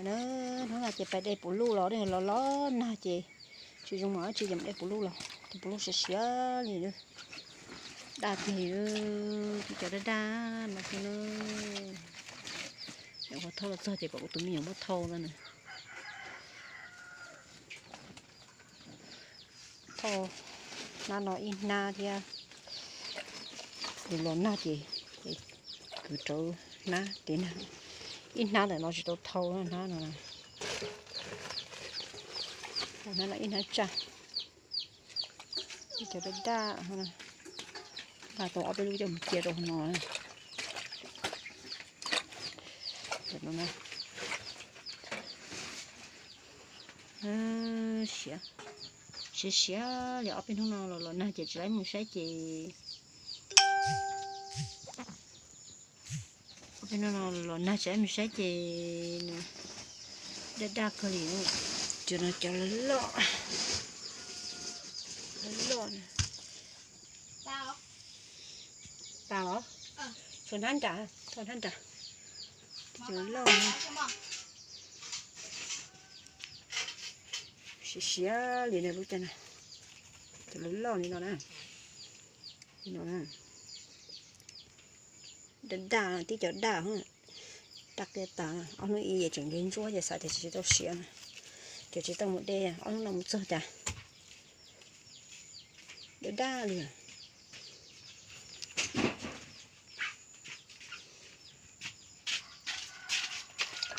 Na, hnub no ces pais de puv luj los, los los nag ces tsis zoo mas dab tsi ces mus de puv luj los. Tus puv luj siav siav li, daj kiag li, tib cov daj daj no xwb na. Nyuam qhuav thauj los txog ces kom kuv tus me nyuam muab thau no na. Thau hnab no ib hnab thiab. Kuv los nag ces kwv rau hnab tes nag, ib hnab ntawm no tsis tau thau hnab no. Hnab no ib hnab tsaj, ib cov daj daj, nqa tau ob peb lub coj mus cia rau hauv no. Siav, siav siav li ob peb hnub no los los nag ces tsis laib mus saib ces, ob peb hnub no los nag tsis laib mus saib ces daj daj kawg li. Cov no cov loj loj, loj loj. Tas los? Tshuav hnab nram, tshuav hnab nram. Cov loj, siav siav li na lub caij no. Cov loj loj li no na. Li no na. Daj daj, tib cov daj, daj kiag tas. Ob hnub ib yam tseem nce ntsuab ces xav tias tsis tau siav na, ces tsis tau mus de, ob hnub no mus txog cas daj daj li.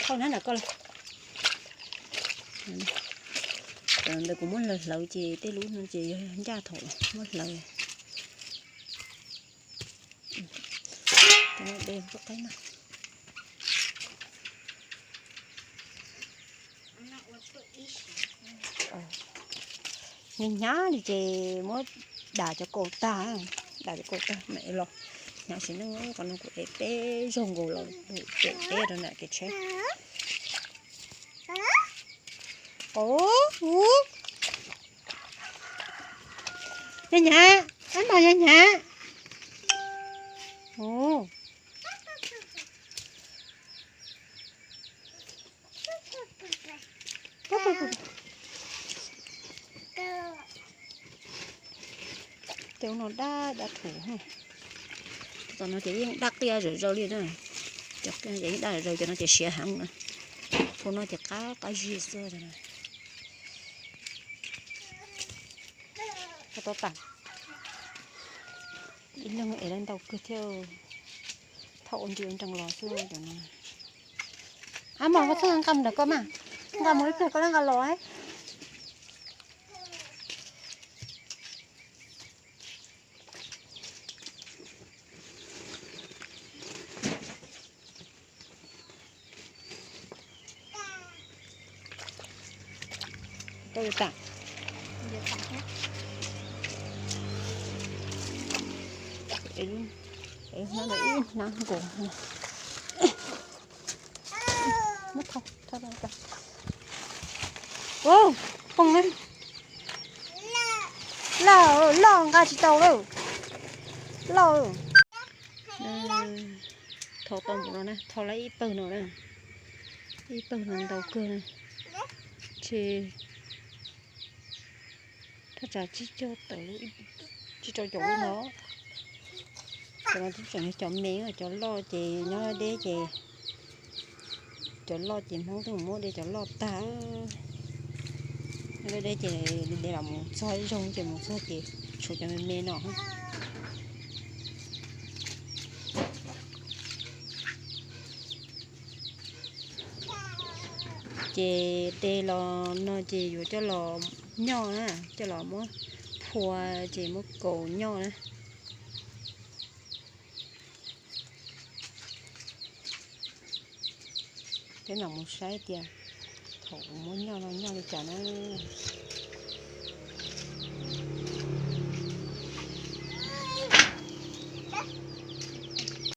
Thauj hnab ntawm koj los. Ntawd kuv muab hlawv hlawv ces tej lub no ces yog ncaj thaum muab hlawv. De qaib no. Hnyav hnyav li ces muab dam cov kaus tag, dam cov kaus tag mam los. Hnyav sim neej, qhov no kuv ev peb zaug nkaus los pem peb rau nram kev tsheb. Ov, ub, nyab nyab, ab mas nyab nyab. Ov. Tej ub no dab dab thuv. Tom no ces yeej daj qias zom zaws li na. Cov qias ces yeej daj zom zaws, cov no ces siav heev na. Tus no ces qab qab zig xwb. Tau tas. Ib leeg ev lawv ntau kawg thiab. Thauj ua nri ua nrees los xwb cov no. Ab mas koj txhob nqa mus ntawm koj mas. Nqa mus ib pliag koj lab nqa los. Tau tas. Hnab nkaus. Muab thau, thau. Ua, poob na. Loj, loj nqa tsis tau lawm. Loj. Thau tau npaum no na, thau lawm ib pawg no na. Ib pawg no ntau kawg na. Ces thaj tsam tsib caug tawm, tsib rau caum lub no. Cov no twb tseem yog cov me, cov loj ces nyob deb ces, cov loj ces Hmoob twb mus muab de cov loj tag. Nyob deb deb ces de los mus txog ib zaug ces mus txog ces tshuav cov me me no. Ces de los no ces yuav coj los nyoj na, coj los muab phua ces muab kaus nyoj na. Peb mam mus saib tias thaum muab nyoj no nyoj li cas na.